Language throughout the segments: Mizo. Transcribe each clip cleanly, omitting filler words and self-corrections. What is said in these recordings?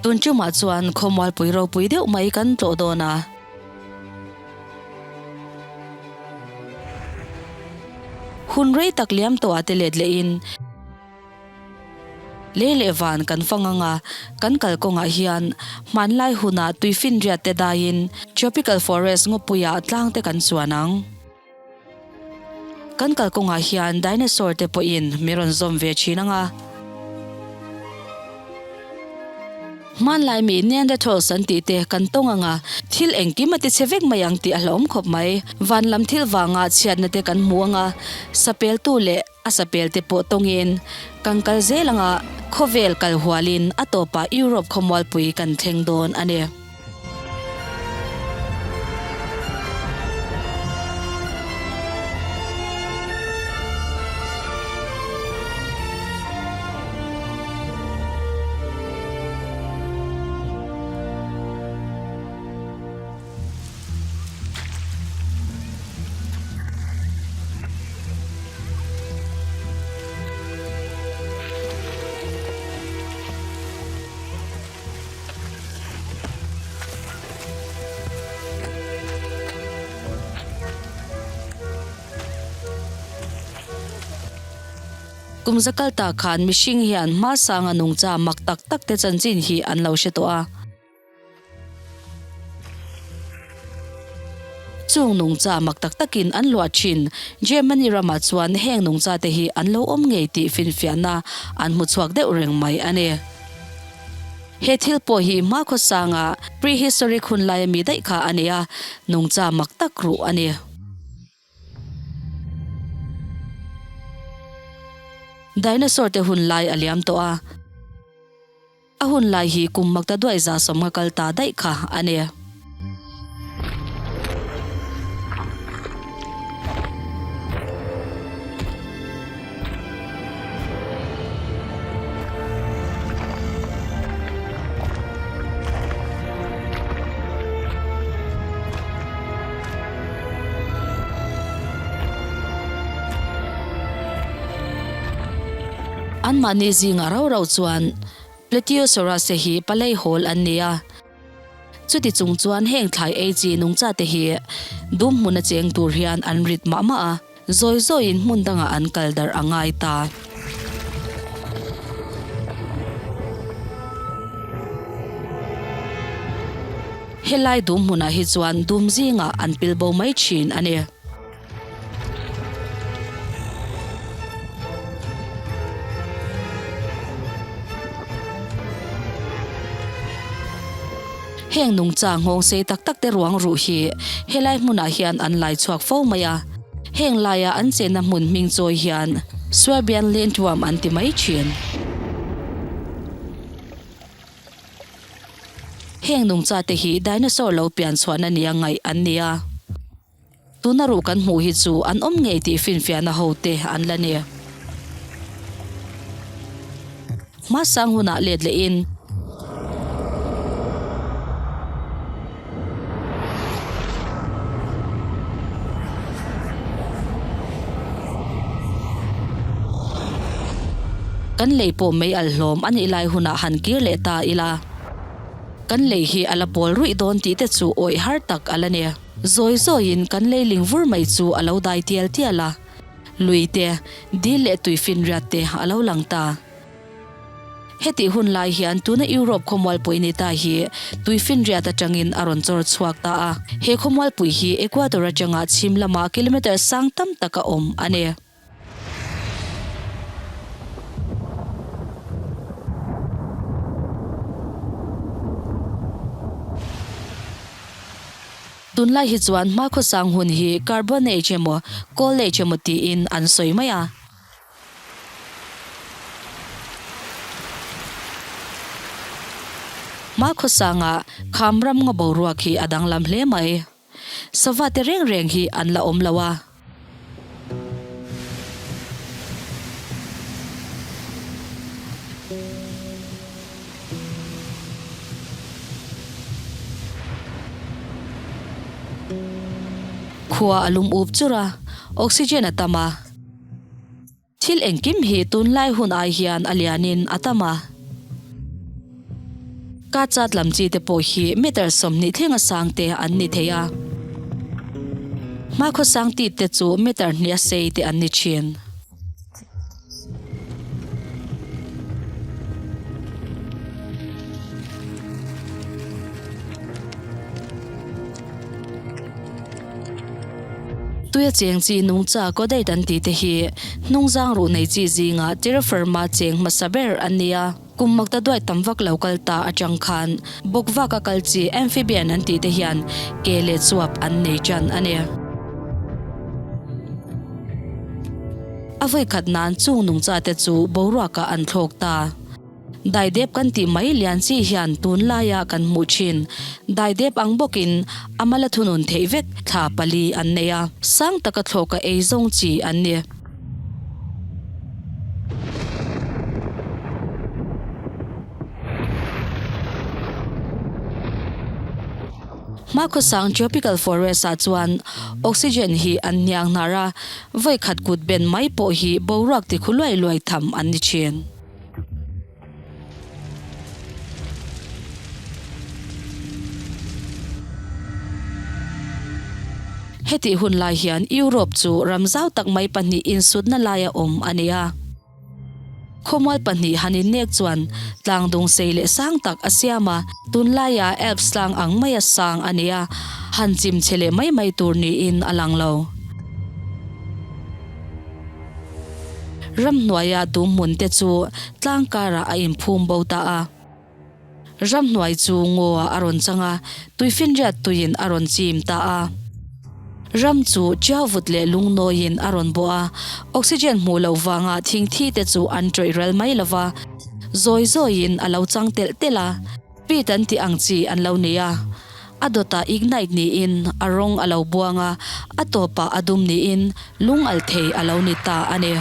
Tun tumah chuan khawmualpui ropui deuh mai kan tlawh dawn a. Hun rei tak liam tawhah te let lehin lei leh van kan fang ang a, kan kalkawngah hian hmanlai hunah tuifinriat te daiin tropical forest ngawpuiah tlang te kan chuan ang. Kan kalkawngah hian dinosaur te pawhin mi rawn zawm ve thin ang a. Hmanlai mi Neanderthals an tih te kan tawng ang a, thil engkim a ti chhe vek mai ang tih a hlauhawm khawp mai. Van lam thil vanga chhiatna te kan hmu ang a, sapeltu leh a sapel te pawh tawngin kan kal zel ang a, khawvel kal hualin a tawpah Europe khawmualpui kan thleng dawn a ni. Kum za kal ta khan mihring hian hmasanga nungcha mak tak tak te chanchin hi an lo hre tawh a. Chung nungcha mak tak takin an luah thin. Germany ramah chuan heng nungcha te hi an lo awm ngei tih finfiahna an hmu chhuak deuh reng mai a ni. He thil pawh hi hma khawsanga prehistoric hun laia mi daih kha a ni a, nungcha mak tak ruh a ni. Dinosaur te hun lai a liam tawh a. A hun lai hi kum makta duai za sawmnga kal ta daih kha a ni. Anmahni zingah rau rau chuan Plateosaurus te hi palei hawl an ni a. Chuti chung chuan heng thlai ei chi nungcha te hi dum hmuna cheng tur hian an rit mah mah a, zawi zawiin hmun dangah an kal darh a ngai ta. Helai dum hmunah hi chuan dum zingah an pil bo mai thin a ni. Heng nungcha nghawng sei tak tak te ruang ruh hi helai hmunah hian an lai chhuak fo mai a, heng laia an chenna hmun hming chawi hian Swabian Lindworm an ti mai thin. Heng nungcha te hi dinosaur lo pian chhuahna nia ngaih an ni a. Tuna ruh kan hmuh hi chu an awm ngei tih finfiahna ho te an la ni. Hmasang hunah let leh in. Kan lei pawh mei al hlawm a nih lai hunah han kir leh ta ila. Kan lei hi a la pawl ruih dawn tih te chu awih har tak a la ni. Zawi zawiin kan leiling vur mai chu a lo dai tial tial a, lui te, dil leh tuifinriat te a lo lang ta. Hetih hun lai hian tuna Europe khawmualpui ni ta hi tuifinriat atangin a rawn chawr chhuak ta a, he khawmualpui hi Ecuador atanga chhim lamah kilometre sang tam tak a awm a ni. Tunlai hi chuan hmakhawsang hun hi Carbon Age emaw Coal Age emaw tiin an sawi mai a. Hmakhawsanga kham ram ngaw boruak hi a danglam hle mai. Sava te reng reng hi an la awm lo a. Khua a lum up chur a, oxygen a tam a. Thil engkim hi tunlai hun ai hian a lianin a tam a. Ka chat lam chi te pawh hi meter 20 thlenga sang te an ni thei a. Hmakhua sang tit te chu meter hnih a sei te an ni thin. Tuia cheng chi nungcha Kodate an tih te hi hnungzang ruh nei chi zinga terra firma cheng hmasa ber an ni a. Kum makta duai tam vak lo kal ta atang khan bawk vaka kal chi amphibian an tih te hian ke leh chuap an nei tan a ni. A vawikhat nan chung nungcha te chu boruakah an thlawk ta. Daidep kan tih mai lian chi hian tunlaia kan hmuh thin. Daidep ang bawkin a mala thunun theih vek thla pali an nei a, sang taka thlawka ei zawng chi an ni. Hmakhawsang tropical forest ah chuan oxygen hi an hniang hnar a, vawi khat kut ben mai pawh hi boruak ti khu luai luai tham an ni thin. Hetih hun lai hian Europe chu ram zau tak mai pahnih insutna laia awm a ni a. Khawmual pahnih han innek chuan tlang dung sei leh sang tak a siam a, tunlaia Alps tlang ang maia sang a ni a, han chim che leh mai mai tur niin a lang lo. Ramhnuaia dum hmun te chu tlang karah a inphum bo ta a. Ramhnuai chu ngaw ah a rawn chang a, tuifinriat tuiin a rawn chim ta a. Ram chu chiauvut leh lungnawiin a rawn bawh a, oxygen hmuh loh vanga thingthi te chu an ṭawih ral mai lo va, zawi zawiin a lo chang telh telh a. Pit an tih ang chi an lo nei a, a dawtah ignite niin a rawng a lo buang a, a tawpah a dum niin lung al thei a lo ni ta a ni.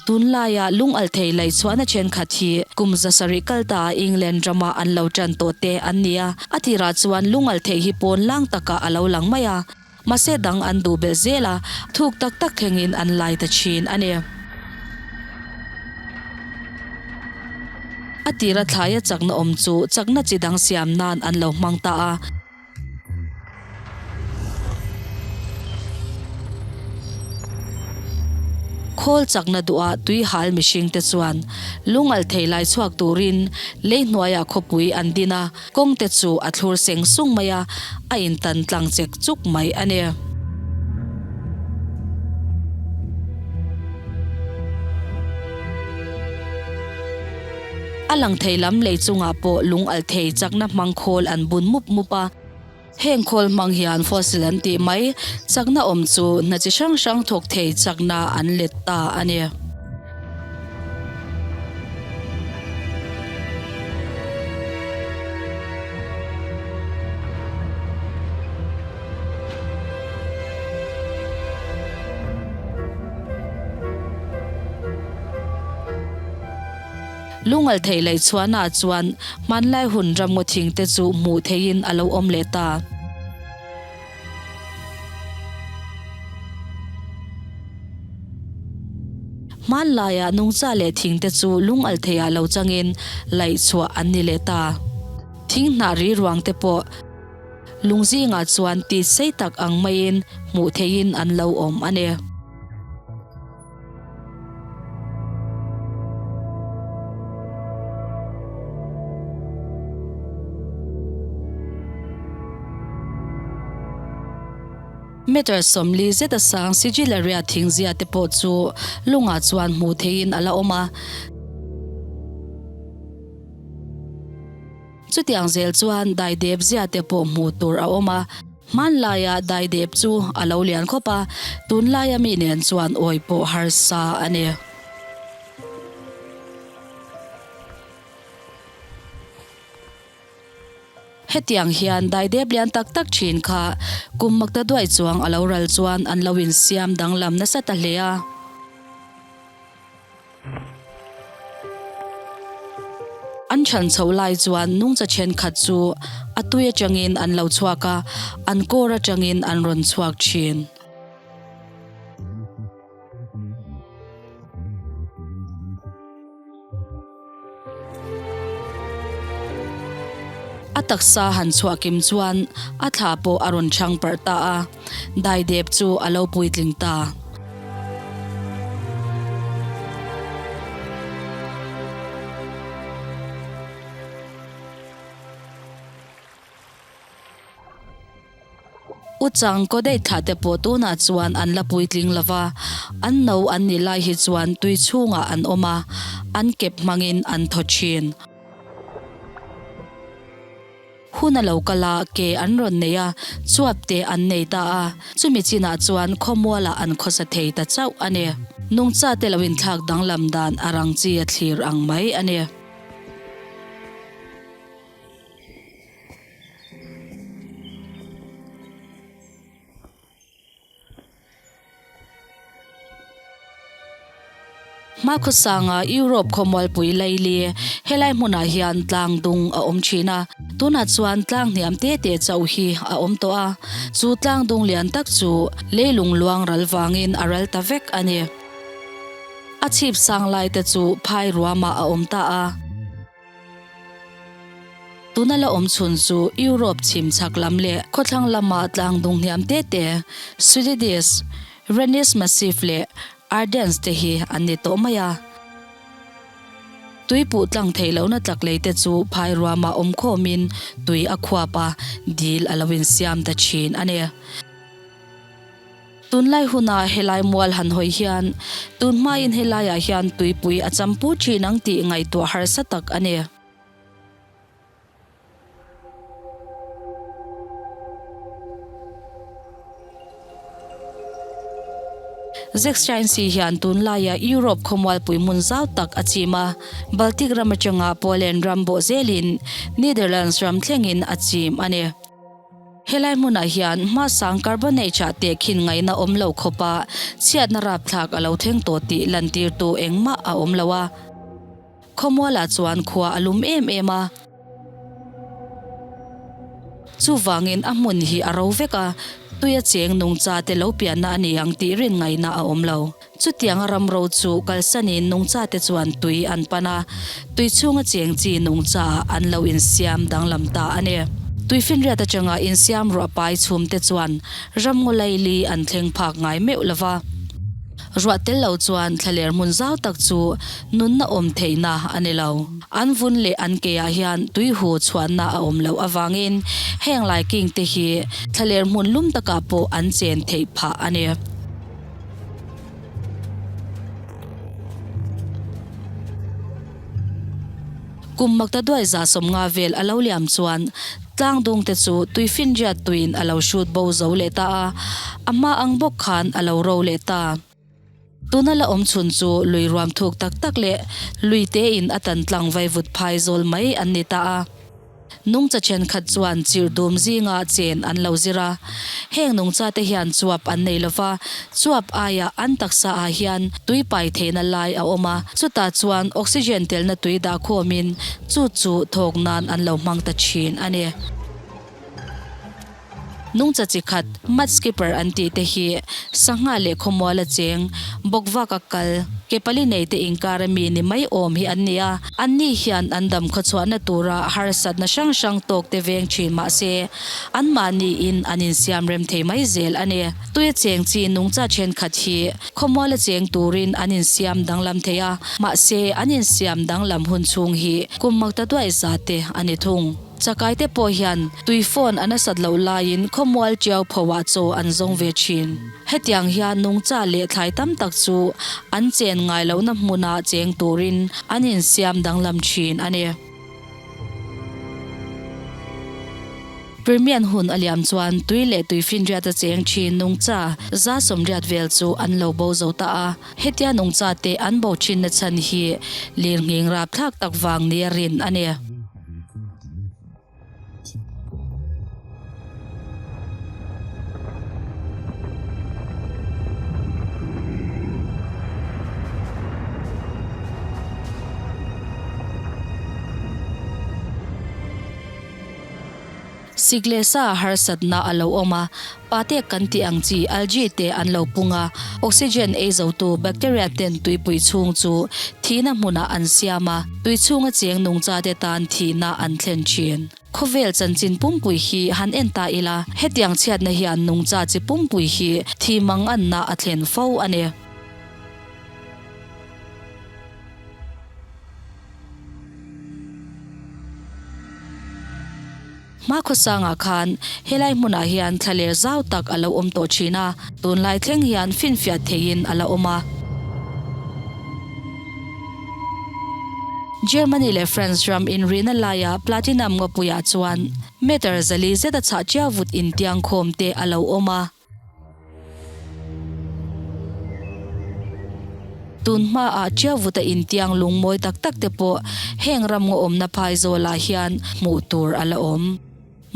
Tunlaia lung al thei laih chhuahna thenkhat hi kum 700 kal ta England rama an lo tan tawh te an ni a, a tirah chuan lung al thei hi pawn lang takah a lo lang mai a, mahse dang an duh belh zel a, thuk tak tak thlengin an lai ta thin a ni. A tira thlaia chakna awm chu chakna chi dang siam nan an lo hmang ta a. Khawl chakna duhah tui hal mihring te chuan lungalh thei lai chhuak turin lei hnuaiah khawpui an din a, kawng te chu a thlur seng sung mai a, a intan tlang chek chuk mai a ni. A lang thei lam lei chungah pawh lung alh thei chakna hmang khawl an bun mup mup a. Heng khawl hmang hian fossil an tih mai chakna awm chu hna chi hrang hrang thawk thei chakna an let ta a ni. Lungal theih leh chhuahnaah chuan hmanlai hun ramngaw thing te chu hmuh theihin a lo awm leh ta. Hmanlaia nungcha leh thing te chu lungal theiah lo changin laih chhuah an ni leh ta. Thing hnah ri ruang te pawh lung zingah chuan ti sei tak ang maiin hmuh theihin an lo awm a ni. Meter 40 zet a sang Sigillaria thing zia te pawh chu lungah chuan hmuh theihin a la awm a. Chutiang zel chuan daidep zia te pawh hmuh tur a awm a. Hmanlaia daidep chu a lo lian khawp a, tunlaia mi nen chuan awi pawh harsa a ni. Hetiang hian daidep lian tak tak thin kha kum makta duai chuang a lo ral chuan an lo insiam danglam nasa ta hle a. An chhan chhoh lai chuan nungcha thenkhat chu a tui atangin an lo chhuak a, an kawr atangin an rawn chhuak thin. taksa han chhuah kim chuan a thla pawh a rawn chhang parh ta a, daidep chu a lo puitling ta. U Chang kaw daih thlah te pawh tunah chuan an la puitling lo va, an no an nih lai hi chuan tui chhungah an awm a, an kep hmangin an thaw thin. Hun a lo kal a, ke an rawn nei a, chuap te an nei ta a, chumi chinah chuan khawmualah an khawsa thei ta chauh a ni. Nungcha te lo inthlak danglam dan a rang chi a thlir ang mai a ni. Hmakhawsanga Europe khawmualpui laili helai hmunah hian tlang dung a awm thin a, tunah chuan tlang hniam te te chauh hi a awm tawh a, chu tlang dung lian tak chu leilung luang ral vangin a ral ta vek a ni. A chhip sang lai te chu phai ruamah a awm ta a. Tuna la awm chhun chu Europe chhim chhak lam leh khawthlang lama tlang dung hniam te te, Sudetes, Rhenus Massif leh Ardennes te hi an ni tawh mai a. Tui puh tlang theih lohna tlak lei te chu phai ruamah awm khawmin tui a khuap a, dil a lo insiam ta thin a ni. Tunlai huna helai mual han hawi hian tun hmain helaiah hian tuipui a champu thin ang tih ngaihtuah harsa tak a ni. Zechstein-si hian tunlaia Europe khawmualpui hmun zau tak a chim a, Baltic ram atanga Poland ram bawh zelin Netherlands ram thlengin a chim a ni. Helai hmunah hian hmasang carbonate ah tehkhin ngaihna awm lo khawpa chhiatna rapthlak a lo thleng tawh tih lantirtu engmah a awm lo a. Khawmualah chuan khua a lum em em a. Chuvangin a hmun hi a ro vek a, tuia cheng nungcha te lo pianna a ni ang tih rin ngaihna a awm lo. Chutianga ram ro chu kalsanin nungchate chuan tui an pan a, tui chhunga cheng chi nungchaah an lo insiam danglam ta a ni. Tuifinriat atanga insiam ruah pai chhumte chuan ramngaw laili an thleng phak ngai meuh lo va. Ruah tel lo chuan thlaler hmun zau tak chu nunna awm theihna a ni lo. An vun leh an keah hian tuihu chhuahna a awm loh avangin heng laikingte hi thlaler hmun lum takah pawh an chen theih phah a ni. Kum makta duai 150 vel a lo liam chuan tlangdung te chu tuifinriat tuiin a lo hrut bo zo leh ta a, a hma ang bawk khan a lo ro leh ta. Tuna la awm chhun chu lui ruam thuk tak tak leh lui tein a tan tlang vaivut phai zawl mai an ni ta a. Nungcha thenkhat chuan chirh dum zinga chen an lo zir a. Heng nungchate hian chuap an nei lo va, chuap aiah an taksa ah hian tui pai theihna lai a awm a, chutah chuan oxygen telna tui dah khawmin chu chu thawk nan an lo hmang ta thin a ni. Nungcha chi khat, mud skipper an tih te hi sangha leh khawmuala cheng, bawkvak a kal, ke pali nei te inkar a mi ni mai awm hi an ni a. Anni hian an dam khawchhuahna tura harsatna hrang hrang tawk te veng thin mah se, anmahniin an insiam rem thei mai zel a ni. Tuia cheng chi nungcha thenkhat hi khawmuala cheng turin an insiam danglam thei a, mahse an insiam danglam hun chhung hi kum makta duai za te a ni thung. Chakai te pawh hian tui phone a nasat loh laiin khawmual tiau phoah chaw an zawng ve thin. Hetiang hian nungcha leh thlai tam tak chu an chen ngai lohna hmuna cheng turin an insiam danglam thin a ni. Permian hun a liam chuan tui leh tuifinriat a cheng thin nungcha 180 vel chu an lo bo zo ta a. Hetia nungcha te an bo thinna chhan hi lirnghing rapthlak tak vang nia rin a ni. Sik leh sa harsatna a lo awm a, pate kan tih ang chi algae te an lo pung a, oxygen ei zotu bacteria ten tuipui chhung chu thihna hmunah an siam a, tui chhunga cheng nungchate tan thihna an thlen thin. Khawvel chanchin pumpui hi han en ta ila, hetiang chhiatna hian nungcha chi pumpui hi thi manganna a thlen fo a ni. Hmakhawsangah khan helai hmunah hian thlaler zau tak a lo awm tawh thin a, tunlai thleng hian finfiah theihin a la awm a. Germany leh France ram inrihna laia Platinum ngawpuiah chuan meter 400 zeta chhah chiau vut intiangkhawm te a lo awm a. Tun hmaah Chiavuta intiang lung mawi tak tak te pawh heng ram ngaw awmna phai zawlah hian hmuh tur a la awm.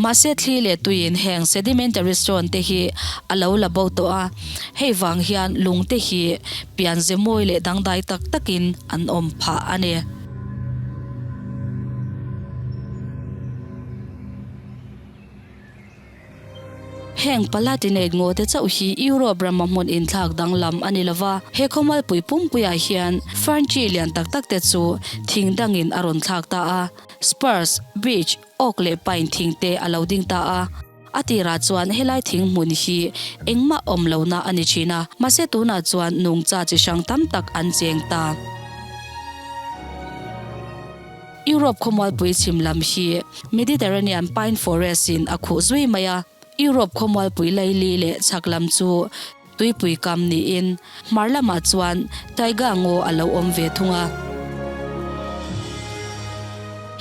Mahse thli leh tuiin heng sedimentary stone te hi a lo la bo tawh a, hei vang hian lung te hi pianze mawi leh dangdai tak takin an awm phah a ni. Heng Palatinate ngaw te chauh hi Europe rama hmun inthlak danglam a ni lova, he khawmualpui pumpuiah hian fern tree lian tak tak te chu thing dangin a rawn thlak ta a, spruce, beech, oak leh pine thing te a lo ding ta a. A tirah chuan helai thing hmun hi engmah awm lohna a ni thin a, mahse tunah chuan nungcha chi hrang tam tak an cheng ta. Europe khawmualpui chhim lam hi Mediterranean pine forest in a khuh zui mai a, Europe khawmualpui laili leh chhak lam chu tuipui kam niin hmar lamah chuan taiga ngaw a lo awm ve thung a.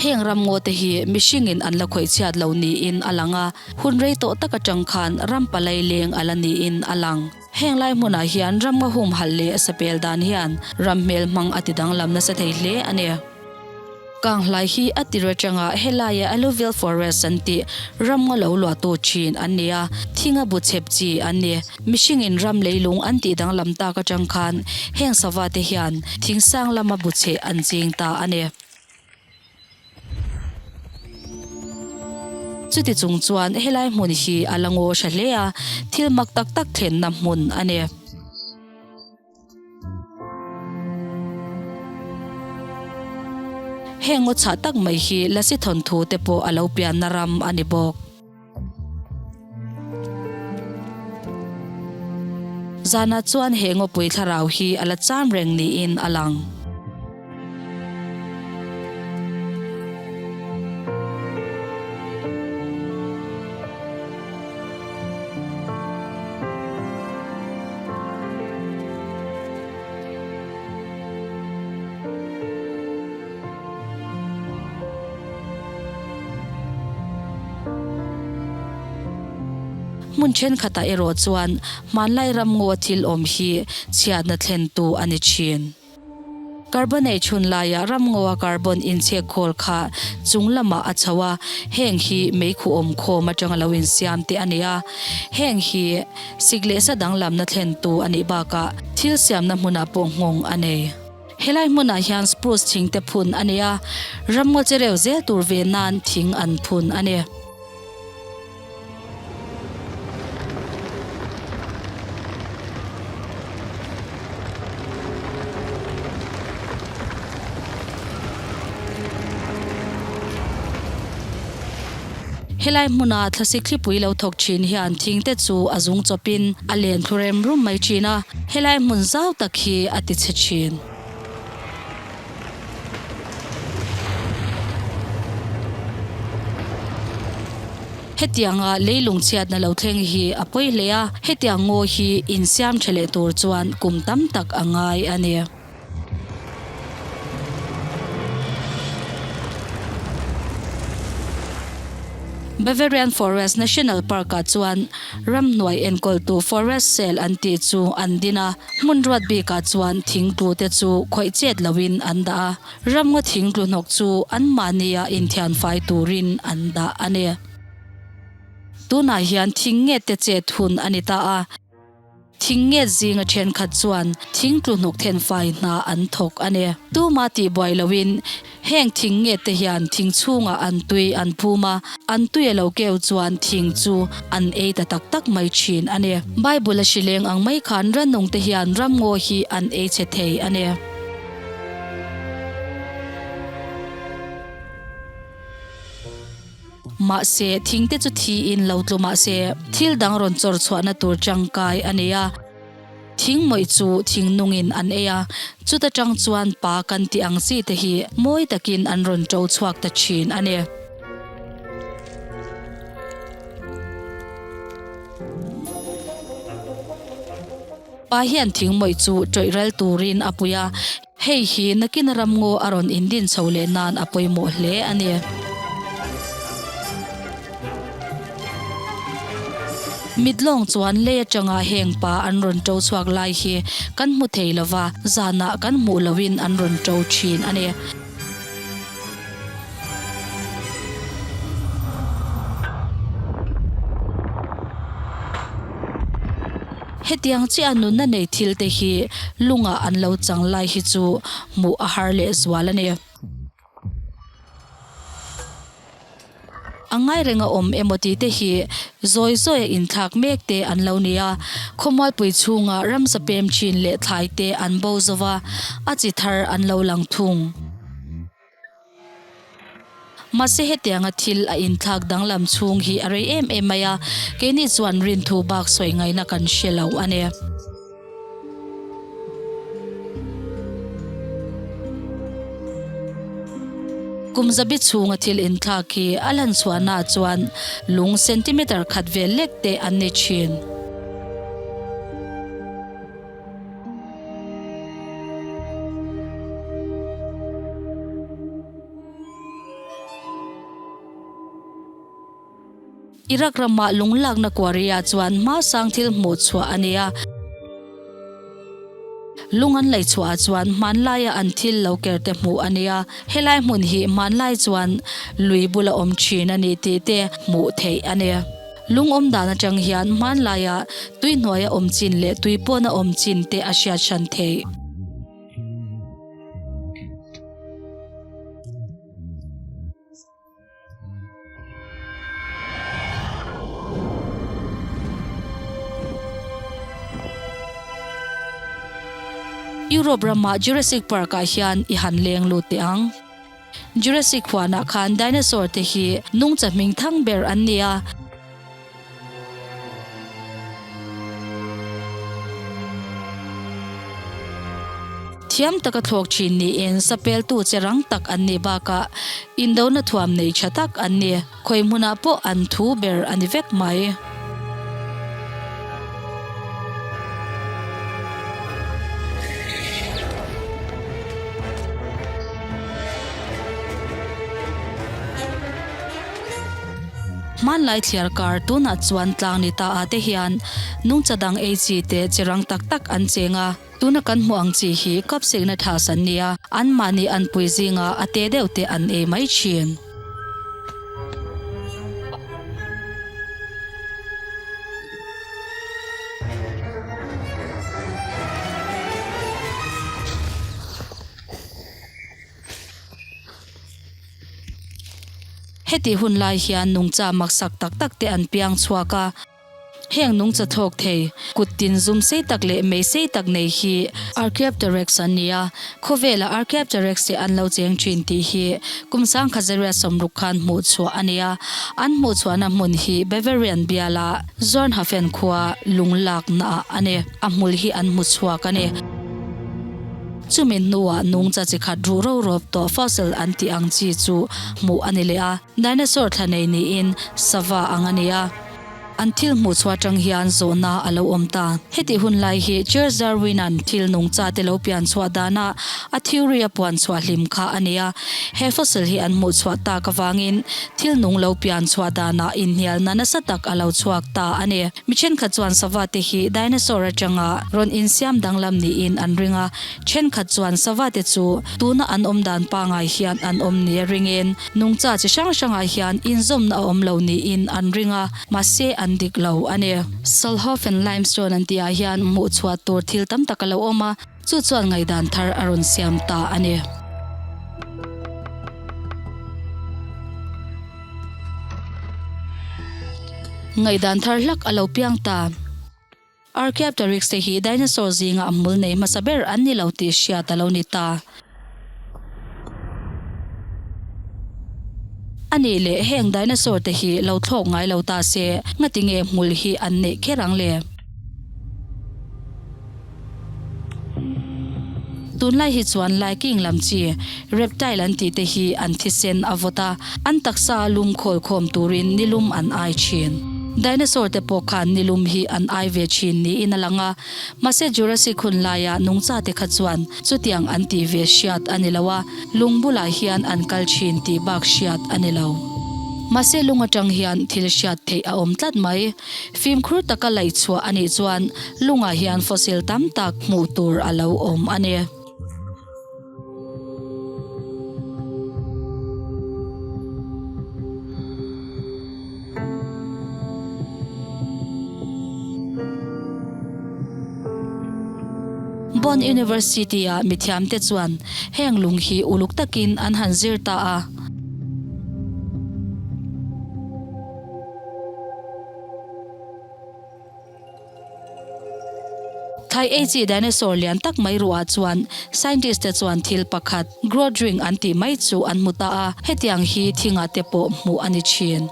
Heng ram ngaw te hi mihringin an la khawih chhiat lo niin a lang a, hun rei tawh tak atang khan ram palai leng a la niin a lang. Heng lai hmunah hian ram nga humhalh leh sapel dan hian ram hmel hmang a ti danglam nasa thei hle a ni. Kanghlai hi a tir atanga helaia alluvial forest an tih ram nga lo luahtu thin an ni a, thinga bu chhep chi an ni. Mihringin ram leilung an tih danglam tak atang khan heng sava te hian thing sang lama bu chheh an ching ta a ni. Chuti chung chuan helai hmun hi a la ngaw hra hle a, thil mak tak tak thlenna hmun a ni. Heng ngaw chhah tak mai hi Lasi thawnthu te pawh a lo pianna ram a ni bawk. Zanah chuan he ngawpui thlarau hi a la cham reng niin a lang. Hmun thenkhatah erawh chuan hmanlai ramngaw thil awm hi chhiatna thlentu a ni thin. Carbon ei chhun laiah ramngawa carbon inchhek khawl kha chung lamah a chho a, heng hi meikhu awm khawm atanga lo insiam te a ni a. Heng hi sik leh sa danglamna thlentu a nih bakah thil siamna hmunah pawh nghawng a nei. Helai hmunah hian spruce thing te phun a ni a, ramngaw chereu zel tur ve nan thing an phun a ni. Helai hmuna thlasik thlipui lo thawk thin hian thing te chu a zung chawpin a len thlu rem rum mai thin a, helai hmun zau tak hi a ti chhe thin. Hetianga leilung chhiatna lo thleng hi a pawi hle a, hetiang ngaw hi insiam tha leh tur chuan kum tam tak a ngai a ni. Bavarian Forest National Park-ah chuan ramhnuai enkawltu Forest Cell an tih chu an din a, hmun ruat bikah chuan thingtlu te chu khawih chet loin an dah a, ramngaw thingtlu hnawk chu anmahnia inthianfai turin an dah a ni. Tunah hian thing nget te chet hun a ni ta a. Thing nget zinga thenkhat chuan thing tlu hnuk thenfai hna an thawk a ni. Tuma tih buai loin heng thing nget te hian thing chhungah an tui an phum a, an tui a lo keu chuan thing chu an ei ta tak tak mai thin a ni. Bible a hrileng ang mai khan rannung te hian ramngaw hi an ei chhe thei a ni. Mahse, thing te chu thiin lo tlu mahse, thil dang rawn chawr chhuahna tur tangkai a nei a. Thing mawih chu thing nungin an ei a, chuta tang chuan pa kan tih ang chi te hi mawi takin an rawn to chhuak ta thin a ni. Pa hian thing mawih chu tawih ral turin a pui a, hei hi nakin ramngaw a rawn indin chho leh nan a pawimawh hle a ni. Mitlawng chuan lei atanga heng pa an rawn to chhuak lai hi kan hmu thei lova, zanah kan hmuh lohin an rawn to thin a ni. Hetiang chiah nunna nei thil te hi lungah an lo chang lai hi chu hmuh a har leh zual a ni. A ngai reng a awm emaw tih te hi zawi zawi a inthlak mek te an lo ni a, khawmualpui chhunga ramsa pem thin leh thlai te an bo zo va, a chi thar an lo lang thung. Mahse hetianga thil a inthlak danglam chhung hi a rei em em mai a, keini chuan rinthu bak sawi ngaihna kan hre lo a ni. Kum zabi chhunga thil inthlak hi a lan chhuahnaah chuan lung centimeter khat vel lek te an ni thin. Iraq ramah lunglakna quarry-ah chuan hmasang thil hmuh chhuah a ni a. Lung an lei chhuahah chuan hmanlaia an thil lo ker te hmuh a ni a. Helai hmun hi hmanlai chuan lui bula awm thin a ni tih te hmuh theih a ni. Lung awm dan atang hian hmanlaia tui hnuaia awm chin leh tui pawna awm chin te a hriat hran theih. Europe ramah Jurassic Park ah hian i han leng lut teh ang. Jurassic huanah khan dinosaur te hi nungcha hming thang ber an ni a. Thiam taka thlawk thin niin sapeltu che rang tak an nih bakah indona thuam nei tha tak an ni. Khawi hmunah pawh an thu ber a ni vek mai. Hmanlai thliar kar tunah chuan tlang ni ta ah te hian nungcha dang ei chi te chi rang tak tak an cheng a, tuna kan hmuh ang chi hi kapsikna thas an ni a, anmahni an pui zinga a te deuh te an ei mai thin. Heti hun lai hian nungcha maksak tak tak te an piang chhuak a, heng nungcha thlawk thei, kut tin zum sei tak leh mei sei tak nei hi Archaeopteryx an ni a, khawvela Archaeopteryx te an lo cheng thin tih hi kum sangkhat zariat sawmruk khan hmuh chhuah a ni a, an hmuh chhuahna hmun hi Bavarian biala Zornhafen khua lunglakna ah a ni, a hmul hi an hmu chhuak a ni. Chumi hnuah nungcha chi khat ruh ro rawp tawh fossil an tih ang chi chu hmuh a ni leh a, dinosaur thla nei niin sava ang a ni a. An thil hmuh chhuah atang hian zawhna a lo awm ta. Hetih hun lai hi Charles Darwin-a'n thil nungcha te lo pian chhuah dana a theory a puan chhuah hlim kha a ni a. He fossil hi an hmuh chhuah tak avangin thil nung lo pian chhuah danah inhnialna nasa tak a lo chhuak ta a ni. Mi thenkhat chuan sava te hi dinosaur atanga rawn insiam danglam niin an ring a, thenkhat chuan sava te chu tuna an awm dan pangai hian an awm nia ringin nungcha chi hrang hrangah hian inzawmna a awm lo niin an ring a, mahse an dik lo a ni. Solhofen limestone an tihah hian hmuh chhuah tur thil tam tak a lo awm a, chu chuan ngaihdan thar a rawn siam ta a ni. Ngaihdan thar hlak a lo piang ta. Archaeopteryx te hi dinosaur zinga a hmul nei hmasa ber an ni lo tih hriat a lo ni ta. A nih leh heng dinosaur te hi lo thlawk ngai lo ta se, ngatinge hmul hi an neih kher ang le? Tunlai hi chuan laiking lam chi reptile an tih te hi an thisen a vawt a, an taksa lum khawl khawm turin nilum an ai thin. Dinosaur te pawh khan nilum hi an ai ve thin niin a lang a, mahse Jurassic hun laia nungcha te kha chuan chutiang an tih ve hriat a ni lo a, lung bulah hian an kal thin tih bak hriat a ni lo. Mahse lung atang hian thil hriat theih a awm tlat mai. Fimkhur taka laih chhuah a nih chuan lungah hian fossil tam tak hmuh tur a lo awm a ni. Bonn University-a mithiamte chuan heng lung hi uluk takin an han zir ta a. Thai ei chi dinosaur lian tak mai ruah chuan scientist te chuan thil pakhat growth ring an tih mai chu an hmu ta a, hetiang hi thingah te pawh hmuh a ni thin.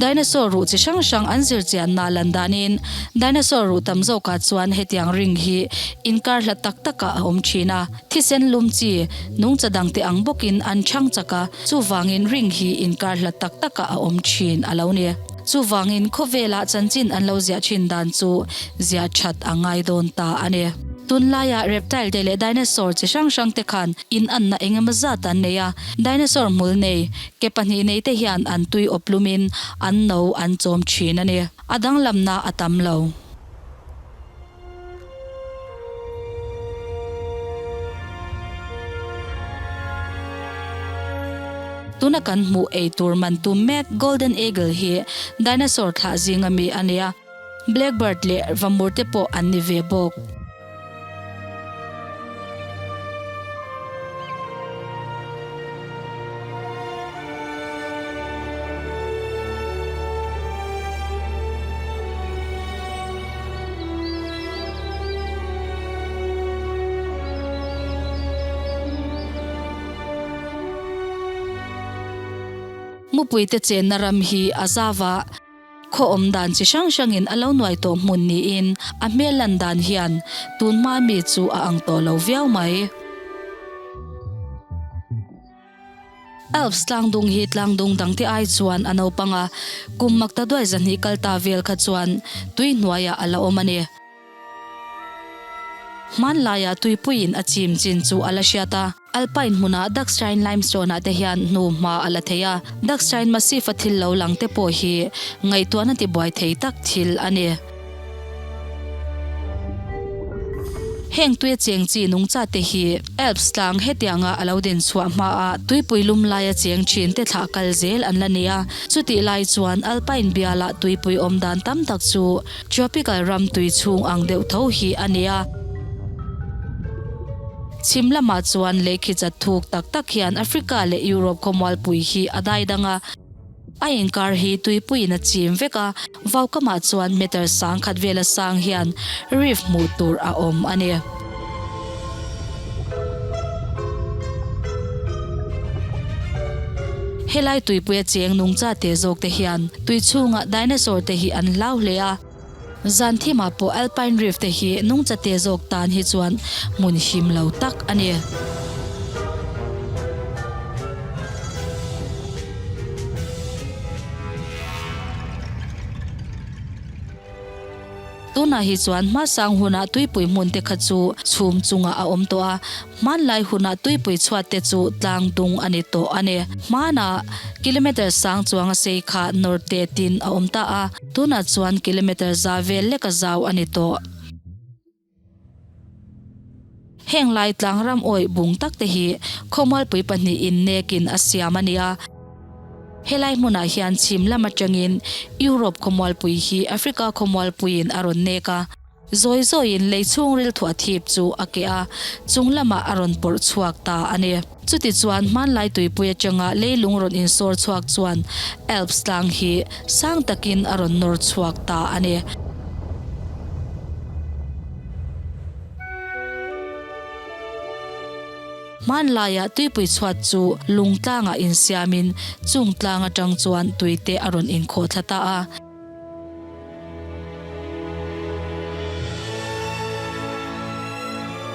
Dinosaur ruh chi hrang hrang an zir chianna lan danin dinosaur ruh tam zawkah chuan hetiang ring hi inkar hla tak takah a awm thin a. Thisen lum chi nungcha dangte ang bawkin an chhang chak a, chuvangin ring hi inkar hla tak takah a awm thin a lo ni. Chuvangin khawvela chanchin an lo ziah thin dan chu ziah that a ngai dawn ta a ni. Tunlaia reptile te leh dinosaur chi hrang hrang te khan inanna eng emaw zat an nei a, dinosaur hmul nei, ke pahnih nei te hian an tui awp lumin an no an chawm thin a ni. A danglamna a tam lo. Tuna kan hmuh ei tur man tum mek Golden Eagle hi dinosaur thlah zinga mi a nia. Blackbird leh vamur te pawh an ni ve bawk. Mupuite chenna ram hi a zau a. Khaw awm dan chi hrang hrangin a lo nuai tawh hmun niin a hmel lan dan hian tun hma mi chu a ang tawh lo viau mai. Alps tlangdung hi tlangdung dangte ai chuan a naupang a, kum makta duai zahnih kal ta vel kha chuan tui hnuaiah a la awm a ni. Hmanlaiah tuipuiin a chim chin chu a la hriat a. Alpine hmunah Dachstein Limestone-ah te hian hnu hma a la thei a. Dachstein Massif-a thil lo lang te pawh hi ngaihtuahna tibuai thei tak thil a ni. Heng tuia cheng chi nungcha te hi Alps tlang hetianga a lo din chhuah hmaah tuipui lum laia cheng thin te thlah kal zel an la ni a. Chutih lai chuan Alpine bialah tuipui awm dan tam tak chu Tropical ram tui chhung ang deuh tho hi a ni a. Chhim lamah chuan lei khi chat thuk tak tak hian Africa leh Europe khawmualpui hi a dai dang a. A inkar hi tuipuiin a chim vek a, vaukamah chuan meter sang khat vela sang hian reef hmuh tur a awm a ni. Helai tuipuia cheng nungcha te zawk te hian tui chhunga dinosaur te hi an hlau hle a. Zan thimah pawh Alpine Reef te hi nungcha te zawk tan hi chuan hmun him lo tak a ni. Tunah hi chuan hmasang hunah tuipui hmun te kha chu chhum chungah a awm tawh a, hmanlai hunah tuipui chhuat te chu tlang dung a ni tawh a ni. Hmanah kilometre sang chuang a sei kha nawr te tin a awm ta a, tunah chuan kilometre za vel lek a zau a ni tawh. Heng lai tlang ram awih bung tak te hi khawmualpui pahnihin nekin a siam a ni a. Helai hmunah hian chhim lam atangin Europe khawmualpui hi Africa khawmualpuiin a rawn nek a. Zawi zawiin lei chhungril thuah thip chu a keh a, chung lamah a rawn pawrh chhuak ta a ni. Chutichuan hmanlai tuipui atanga leilung rawn insawr chhuak chuan Alps tlang hi sang takin a rawn nawr chhuak ta a ni. Hmanlaiah tuipui chhuat chu lung tlangah insiamin chung tlang atang chuan tuite a rawn inkhawh thla ta a.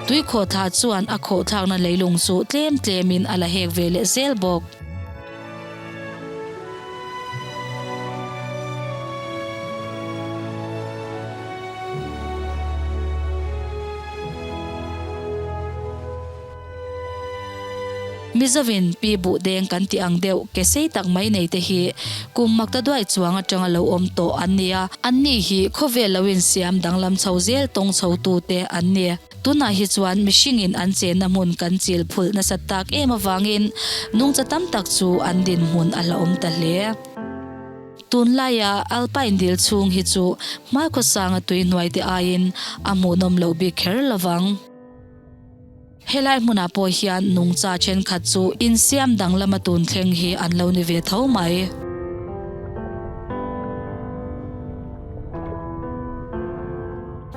Tui khawhthla chuan a khawhthlakna leilung chu tlem tlemin a la hek ve leh zel bawk. Mizovin pi buh deng kan tih ang deuh ke sei tak mai nei te hi kum makta duai chuang atanga lo awm tawh an ni a, anni hi khawvel lo insiam danglam chho zel tawng chho tu te an ni. Tunah hi chuan mihringin an chenna hmun kan chil phulh nasat tak em avangin nungcha tam tak chu an dinhmun a hlauhawm ta hle. Tunlaia Alpine dil chhung hi chu hmaikhawsanga tui hnuai te aiin a hmuhnawm loh bik kher lovang. Helai hmunah pawh hian nungcha thenkhat chu insiam danglama tun thleng hi an lo ni ve tho mai.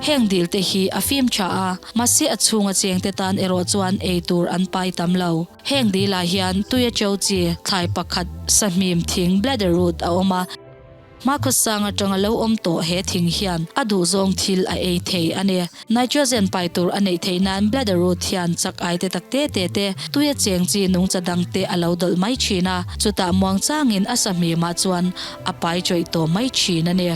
Heng dil te hi a fim tha a, mahse a chhunga chengte tan erawh chuan ei tur an pai tam lo. Heng dilah hian tuia cheu chi thlai pakhat sahmim thing bladder root a awm a. Hmakhawsang atanga lo awm tawh he thing hian a duhzawng thil a ei thei a ni. Nitrogen pai tur a neih theih nan bladder root hian chak ai te tak te te te, tuia cheng chi nungcha dang te a lo dawlh mai thin a, chutah muangchangin a sahmimah chuan a pai chawih tawh mai thin a ni.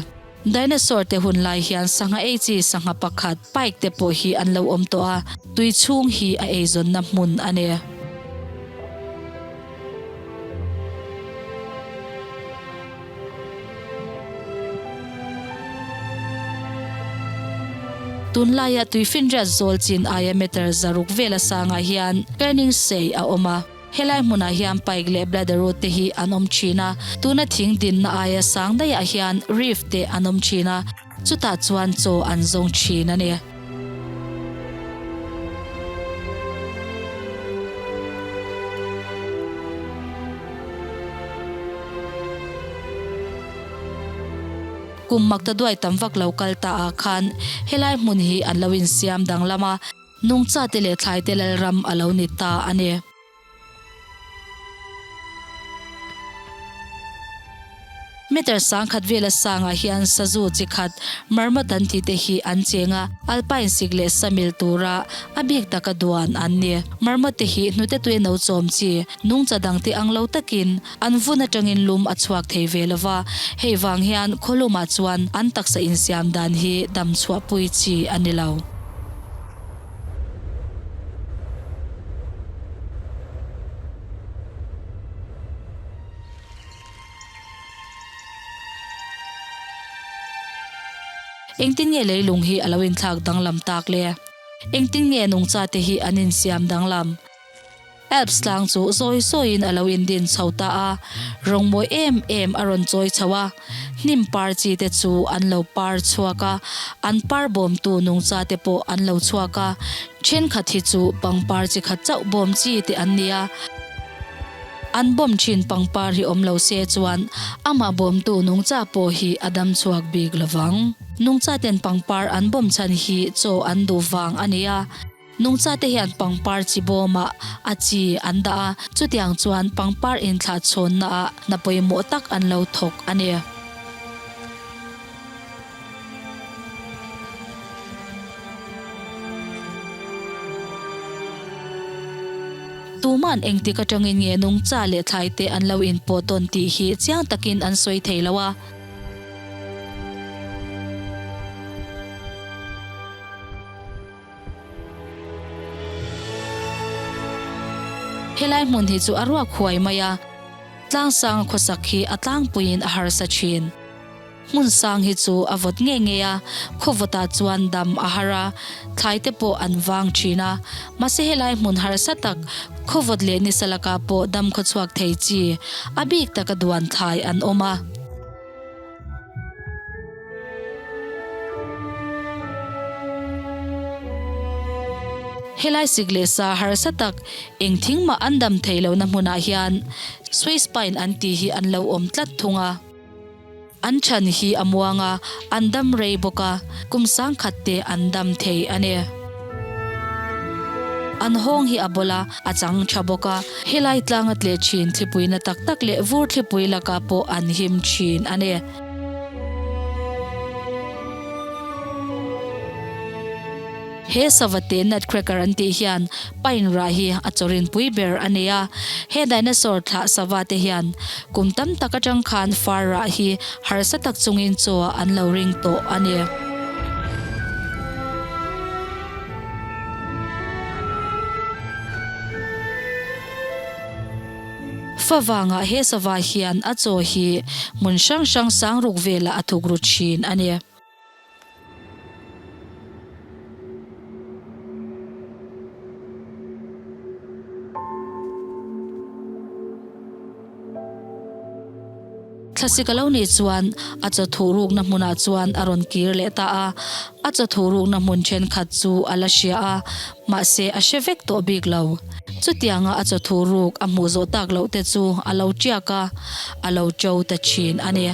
Dinosaur te hun lai hian sangha ei chi sangha pakhat, pike te pawh hi an lo awm tawh a, tui chhung hi a eizawnna hmun a ni. Tunlaia tuifinriat zawl chin aia meter 600 vela sangah hian turning sei a awm a. Helai hmunah hian pike leh bladder root te hi an awm thin a, tuna thing dinna aia sang daihah hian reef te an awm thin a, chutah chuan chaw an zawng thin a ni. Kum makta duai tam vak lo kal ta ah khan helai hmun hi an lo insiam danglam a, Nungchate leh thlaite lalram a lo ni ta a ni. Meter sangkhat vela sangah hian sazu chi khat marmot an tih te hi an cheng a, alpine sik leh samil tura a bik taka duan an ni. Marmot te hi hnute tui no chawm chi, nungcha dangte ang lo takin an vun atangin lum a chhuak thei ve lova, hei vang hian khawlumah chuan an taksa insiam dan hi dam chhuahpui chi a ni lo. Engtin nge leilung hi a lo inthlak danglam tak le? Engtin nge nungchate hi an insiam danglam? Alps tlang chu zawi zawiin a lo indin chho ta a, rawng mawi em em a rawn chawi chho a. Hnim par chi te chu an lo par chhuak a, an par bawmtu nungcha te pawh an lo chhuak a. Thenkhat hi chu pangpar chi khat chauh bawm chi te an ni a. An bawm thin pangpar hi awm lo se chuan amah bawmtu nungcha pawh hi a dam chhuak bik lovang. Nungcha ten pangpar an bawm chhan hi chaw an duh vang a ni a. Nungchate hian pangpar chi bawmah a chi an dah a, chutiang chuan pangpar inthlah chhawnnaah hna pawimawh tak an lo thawk a ni. Tuman engtik atangin nge nungcha leh thlaite an lo inpawh tawn tih hi chiang takin an sawi thei lo a. Helai hmun hi chu a ruak huai mai a, tlangsang khawsak hi a tlangpuiin a harsa thin. Hmun sang hi chu a vawt nge nge a, khaw vawtah chuan dam a har a, thlai te pawh an vang thin a. Mahse helai hmun harsa tak, khaw vawt leh nisa lakah pawh dam khawchhuak thei chi, a bik taka duan thlai an awm a. Helai sik leh sa harsa tak eng thing mah an dam theih lohna hmunah hian Swiss pine an tih hi an lo awm tlat thung a. An chhan hi a muang a, an dam rei bawk a, kum sangkhat te an dam thei a ni. An hawng hi a bawl a, a chang tha bawk a. Helai tlanga tleh thin thlipui na tak tak leh vur thlipui lakah pawh an him thin a ni. He savate nutcracker an tih hian pine rah hi a chawrin pui ber a nei a. He dinosaur thlah sava te hian kum tam tak atang khan far rah hi harsa tak chungin chaw an lo ring tawh a ni. Fa vangah he sava hian a chaw hi hmun hrang hrang sang ruk velah a thuk ru thin a ni. Thlasik a lo nih chuan a chaw thuh rukna hmunah chuan a rawn kir leh ta a, a chaw thuh rukna hmun thenkhat chu a la hria a, mahse a hre vek tawh bik lo. Chutianga a chaw thuh ruk a hmuh zawh tak loh te chu a lo tiak a, a lo to ta thin a ni.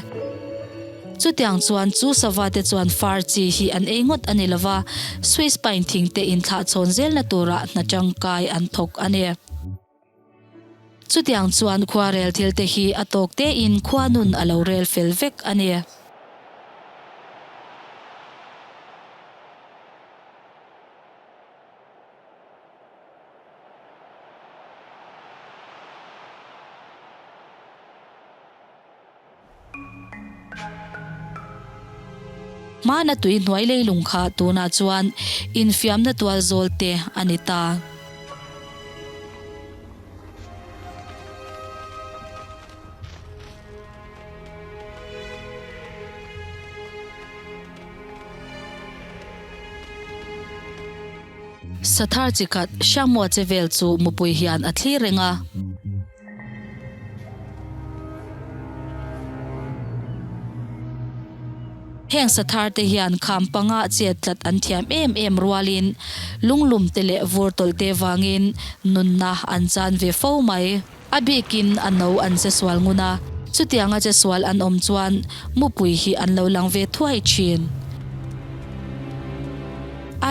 Chutiang chuan chu sava te chuan far chi hi an ei ngawt a ni lova, Swiss pine thing te inthlah chhawn zelna turah hna tangkai an thawk a ni. Chutiang chuan khuarel thil te hi a tawk tein khua nun a lo rel fel vek a ni. Hmana tui hnuai leilung kha tunah chuan infiamna tual zawl te a ni ta. Sathar chi khat Hriangmuah che vel chu mupui hian a thlir reng a. Heng sathar te hian kham panga chet tlat an thiam em em rualin lunglum te leh vur tawlh te vangin nunna an chan ve fo mai. A bikin a no an che sual ngun a, chutianga che sual an awm chuan mupui hi an lo lang ve thuai thin.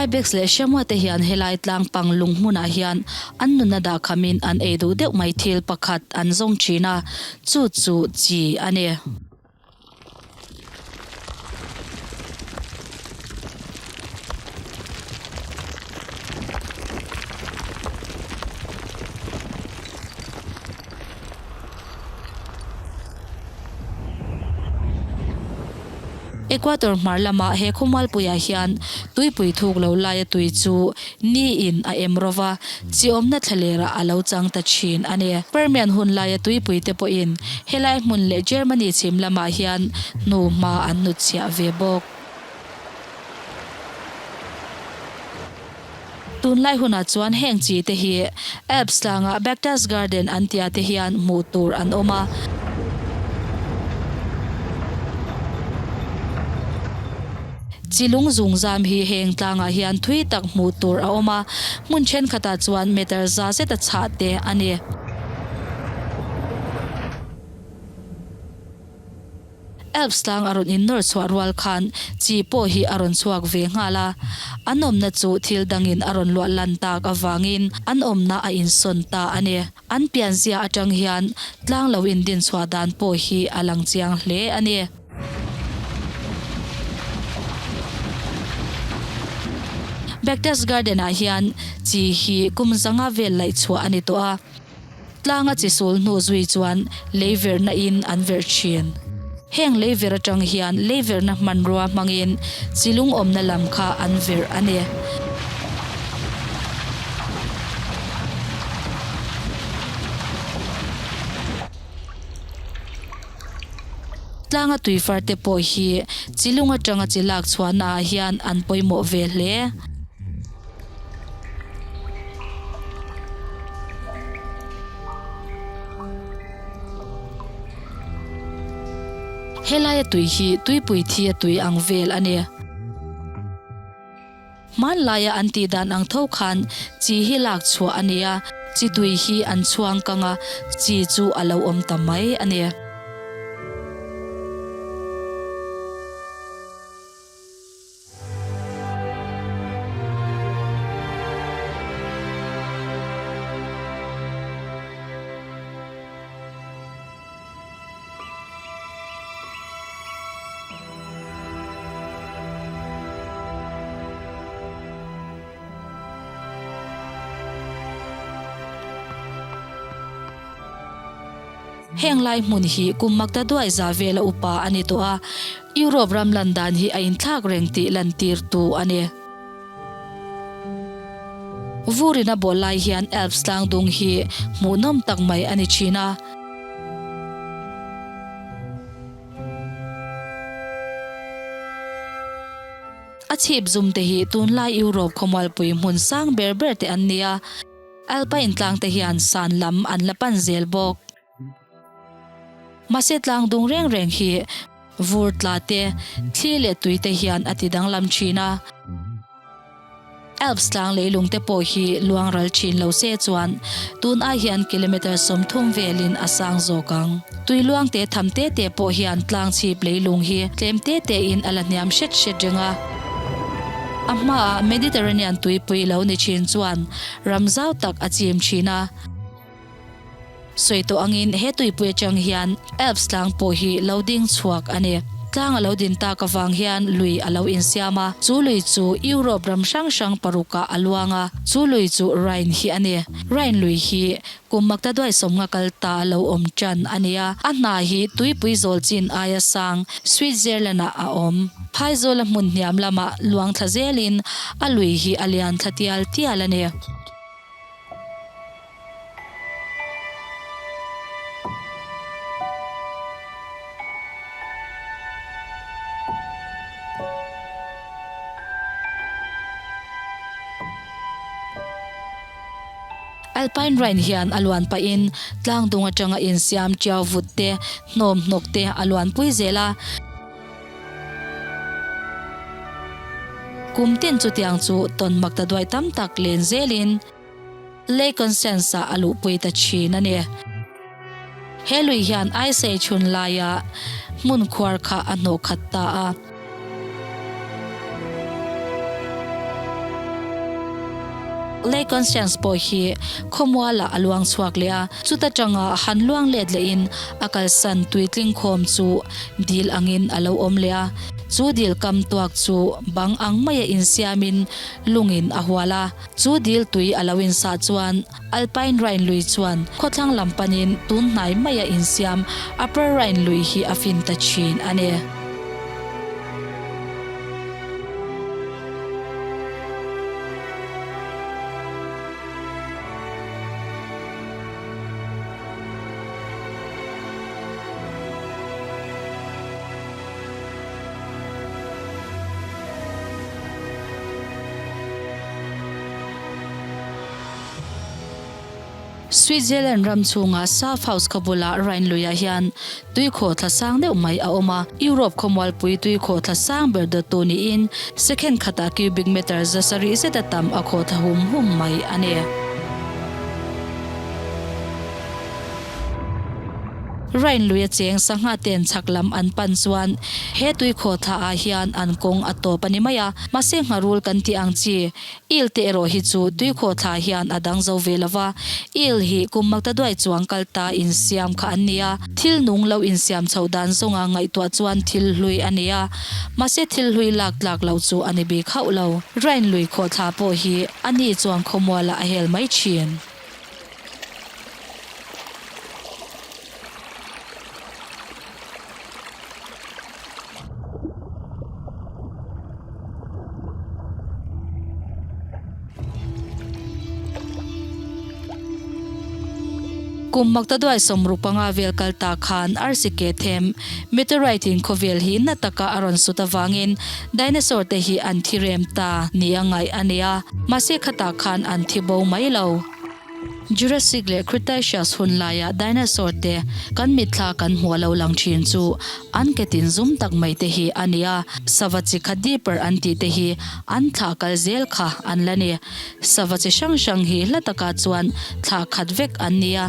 Ibex leh Shamua te hian helai tlang pang lung hmunah hian an nunna dah khamin an ei duh deuh mai thil pakhat an zawng thin a, chu chu chi a ni. Equator hmar lamah he khawmualpuiah hian tuipui thuk lo laia tui chu niin a em ro va, chi awmna thlalerah a lo chang ta thin a ni. Permian hun laia tuipui te pawhin helai hmun leh Germany chhim lamah hian hnu hma an hnutchhiah ve bawk. Tunlai hunah chuan heng chi te hi Alps tlangah Berchtesgaden an tia te hian hmuh tur an awm a. Chi lung zungzam hi heng tlangah hian thui tak hmuh tur a awm a, hmun thenkhatah chuan meter za zeta chhah te a ni. Alps tlang a rawn innawr chhuah rual khan chi pawh hi a rawn chhuak ve nghal a, an awmna chu thil dangin a rawn luah lan tak avangin an awmna a insawn ta a ni. An pianzia atang hian tlang lo indin chhuah dan pawh hi a lang chiang hle a ni. Berchtesgaden-ah hian chi hi kum zanga vel laih chhuah a ni tawh a. Tlanga chi sul hnu zui chuan lei verhna in an verh thin. Heng lei verh atang hian lei verhna hmanrua hmangin chi lungawmna lam kha an verh a ni. Tlanga tuifar te pawh hi chi lung atanga chi lak chhuahna ah hian an pawimawh ve hle. Helaia tui hi tuipui thi a tui ang vel a ni. Hmanlaia an tih dan ang tho khan chi hi lak chhuah a ni a, chi tui hi an chhuang kang a, chi chu a lo awm ta mai a ni. Heng lai hmun hi kum maktaduai za vela upa a ni tawh a, Europe ram lan dan hi a inthlak reng tih lantirtu a ni. Vurin a bawh lai hian Alps tlangdung hi hmuhnawm tak mai a ni thin a. A chhip zum te hi tunlai Europe khawmualpui hmun sang ber ber te an ni a, Alpine tlang te hian san lam an la pan zel bawk. Mahse tlang dung reng reng hi vur tla te, thli leh tui te hian a ti danglam thin a. Alps tlang leilung te pawh hi luang ral thin lo se chuan tun ai hian kilometre 30 velin a sang zawk ang. Tui luang te tham te te pawh hian tlang chhip leilung hi tlem te te in a la hniam hret hret reng a. A hmaah Mediterranean tuipui lo ni thin chuan ram zau tak a chim thin a. Sawi tawh angin he tuipui atang hian Alps tlang pawh hi lo ding chhuak a ni. Tlang a lo din tak avang hian lui a lo insiam a, chu lui chu Europe ram hrang hrang parukah a luang a, chu lui chu Rhine hi a ni. Rhine lui hi kum makta duai sawmnga kal ta a lo awm tan a ni a, a hna hi tuipui zawl chin aia sang Switzerland-ah a awm. Phaizawla hmun hniam lamah luang thla zelin a lui hi a lian thla tial tial a ni. Alpine Rhine hian a luan pahin tlang dung atanga insiam tiau vut te, hnawm hnawk te a luanpui zel a. Kum tin chutiang chu tawn mak ta duai tam tak len zelin Lake Constance ah a luhpui ta thin a ni. He lui hian Ice Age hun laia hmun khuar kha a hnawh khat ta a. Lake Constance pawh hi khawmualah a luang chhuak leh a, chuta tanga han luang let lehin a kalsan tuitling khawm chu dil angin a lo awm leh a. Chu dil kam tuak chu bang ang maia insiamin lungin a hual a. Chu dil tui a lo insah chuan Alpine Rhine lui chuan khawthlang lam panin tun hnai maia insiam Upper Rhine lui hi a fin ta thin a ni. Switzerland ram chhunga Schaffhouse khaw bula Rhine luiah hian tuikhawh thla sang deuh mai a awm a. Europe khawmualpui tuikhawh thla sang ber dawttu niin second khatah cubic meter 700 zeta tam a khawh thla hum hum mai a ni. Rhine luia cheng sangha ten chhak lam an pan chuan he tuikhawh thla ah hian an kawng a tawp a ni mai a, mahse ngharul kan tih ang chi eel te erawh hi chu tuikhawh thla hian a dang zo ve lo va, eel hi kum makta duai chuang kal ta insiam kha an ni a, thil nung lo insiam chhoh dan zawnga ngaihtuah chuan thil hlui a ni a, mahse thil hlui lak tlak lo chu a ni bik hauh lo. Rhine lui khawh thla pawh hi a ni chuan khawmualah a hel mai thin. Kum makta duai 65 vel kal ta khan arsi ke them meteorite in khawvel hi na taka a rawn sut avangin dinosaur te hi an thi rem ta ni a ngaih a ni a, mahse khatah khan an thi bo mai lo. Jurassic leh Cretaceous hun laia dinosaur te kan mitthla kan hmuh a lo lang thin chu an ke tin zum tak mai te hi a ni a, sava chi kha deeper an tih te hi an thlah kal zel kha an la ni. Sava chi hrang hrang hi hla takah chuan thlah khat vek an ni a,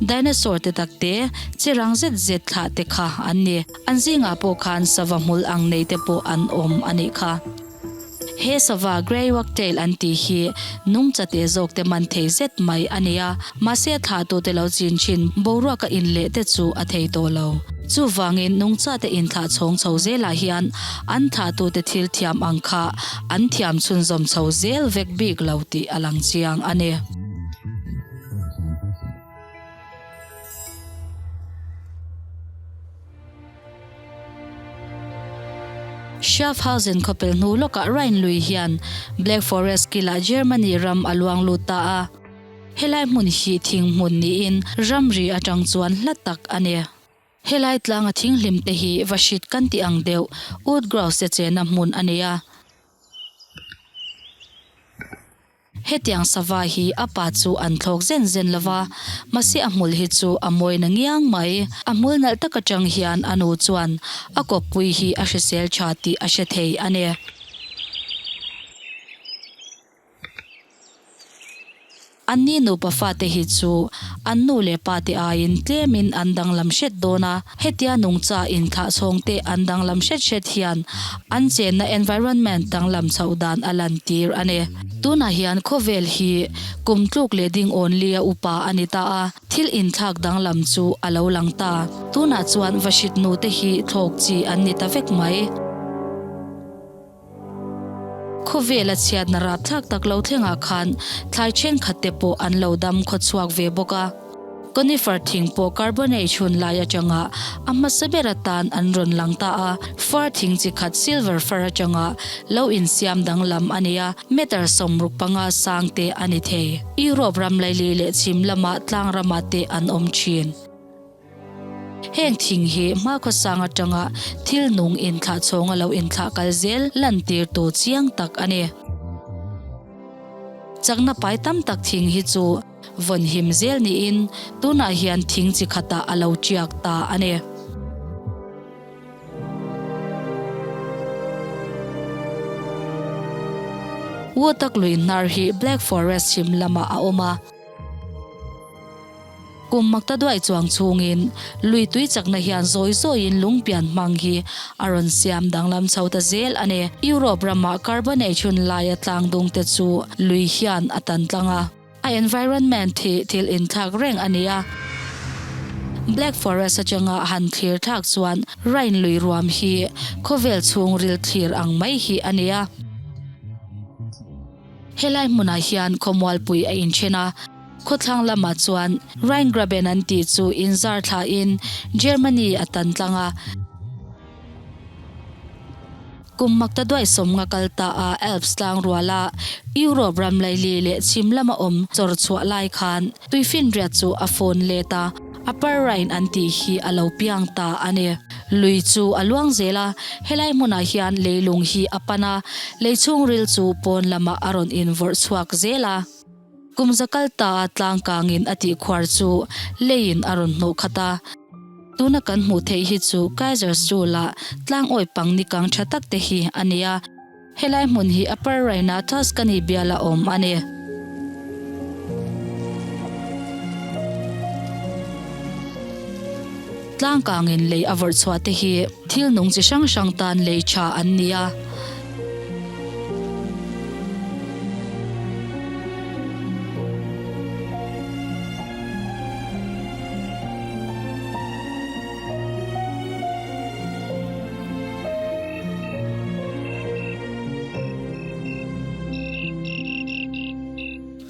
dinosaur te tak te chi rang zet zet thlah te kha an ni. An zingah pawh khan sava hmul ang nei te pawh an awm a nih kha. He sava Grey Wagtail an tih hi nungcha te zawk te man thei zet mai a ni a, mahse a thlahtute lo chin thin boruaka inleh te chu a thei tawh lo. Chuvangin nungcha te inthlah chhawng chho zelah hian an thlahtute thil thiam ang kha an thiam chhunzawm chho zel vek bik lo tih a lang chiang a ni. Schaffhausen khawpel hnu lawkah Rhine lui hian Black Forest kilah Germany ram a luang lut ta a. Helai hmun hi thing hmun niin ramri atang chuan hla tak a ni. Helai tlanga thinghlim te hi vahrit kan tih ang deuh wood grouse te chena hmun a nei a. Hetiang sava hi a pa chu an thlawk zen zen lo va, mahse a hmul hi chu a mawi na ngiang mai. A hmul nalh tak atang hian a nu chuan a kawppui hi a hrisel tha tih a hre thei a ni. Anni nupa fate hi chu an nu leh pate aiin tlemin an danglam hret dawn a, hetia nungcha inthlah chhawngte an danglam hret hret hian an chenna environment danglam chhoh dan a lantir a ni. Tunah hian khawvel hi kum tluk leh ding awnlia upa a ni ta a, thil inthlak danglam chu a lo lang ta. Tunah chuan vahrit nute hi thlawk chi an ni ta vek mai. Khawvela chhiatna rapthlak tak lo thlengah khan thlai thenkhat te pawh an lo dam khawchhuak ve bawk a. Conifer thing pawh Carbon Age hun lai atanga a hmasa ber atan an rawn lang ta a, fir thing chi khat silver fir atanga lo insiam danglam a ni a, meter 65 sang te a ni thei. Europe ram laili leh chhim lamah tlang ramah te an awm thin. Heng thing hi hmakhawsang atanga thil nung inthlah chhawng a lo inthlah kal zel lantir tu chiang tak a ni. Chakna pai tam tak thing hi chu vawn him zel niin tunah hian thing chi khatah a lo tiak ta a ni. Wotak lui hnar hi Black Forest chhim lamah a awm a. Kum makta duai chuang chhungin lui tui chakna hian zawi zawiin lungpian hmang hi a rawn siam danglam chho ta zel a ni. Europe ramah carbon age hun laia tlang dungte chu lui hian a tan tlang a. A environment hi thil inthlak reng a ni a. Black Forest atanga han thlir thlak chuan Rhine lui ruam hi khawvel chhungril thlir ang mai hi a ni a. Helai hmunah hian khawmualpui a inthen a, khawthlang lamah chuan Rheingraben an tih chu inzar thlain Germany a tan tlang a. Kum makta duai sawmnga kal ta a Alps tlang ruala Europe ram laili leh chhim lama awm chawr chhuah lai khan tuifinriat chu a fawn let a, Upper Rhine an tih hi a lo piang ta a ni. Lui chu a luang zel a, helai hmunah hian leilung hi a pan a, lei chhungril chu pawn lamah a rawn invawrh chhuak zel a. Kum za kal ta a tlangkangin a tihkhuar chu leiin a rawn hnuh khat a. Tuna kan hmuh theih hi chu Kaiserstuhl-a tlangawi pang nikang tha tak te hi a ni a. Helai hmun hi Upper Rhine-a Tuscany biala awm a ni. Tlangkangin lei a vawrh chhuah te hi thil nung chi hrang hrang tan lei tha an ni a.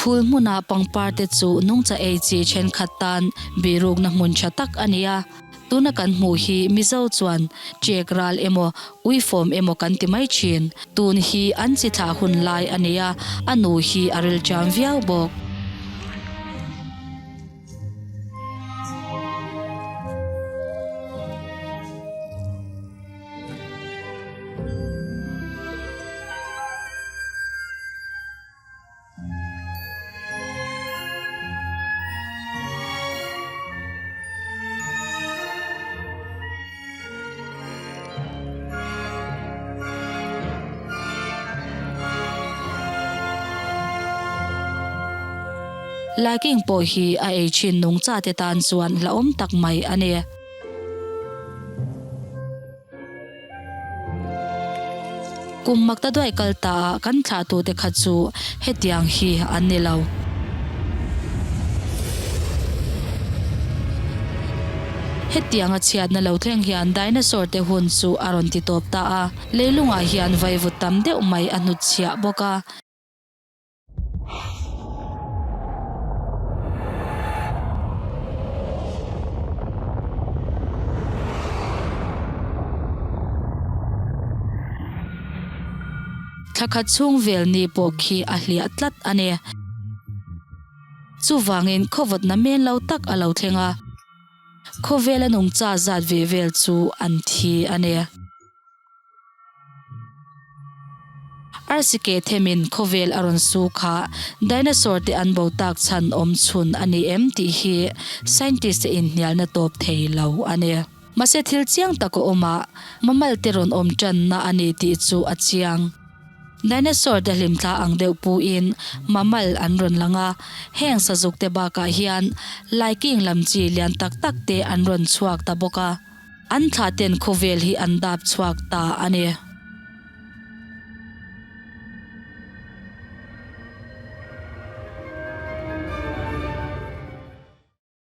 Phul hmuna pangpar te chu nungcha ei chi thenkhat tan bihrukna hmun tha tak a ni a, tuna kan hmuh hi Mizo chuan chek ral emaw uifawm emaw kan ti mai thin. Tun hi an chi thlah hun lai a ni a, a nu hi a rilṭam viau bawk. Laiking pawh hi a ei thin nungcha te tan chuan hlauhawm tak mai a ni. Kum makta duai kal ta ah kan thlahtute kha chu hetiang hi an ni lo. Hetianga chhiatna lo thleng hian dinosaur te hun chu a rawn ti tawp ta a, leilungah hian vaivut tam deuh mai a hnutchhiah bawk a. Thla khat chhung vel ni pawh khi a hliah tlat a ni. Chuvangin khawvawtna men lo tak a lo thleng a, khawvela nungcha zat ve vel chu an thi a ni. Arsi ke themin khawvel a rawn su kha dinosaur te an bo tak chhan awm chhun a ni em tih hi scientist te inhnialna tawp thei lo a ni. Mahse thil chiang tak a awm a, mammal te rawn awm tanna a ni tih chu a chiang. Dinosaur te hlimthla ang deuh puin mammal an rawn lang a, heng sazuk te bakah hian laiking lam chi lian tak tak te an rawn chhuak ta bawk a. An thla ten khawvel hi an dap chhuak ta a ni.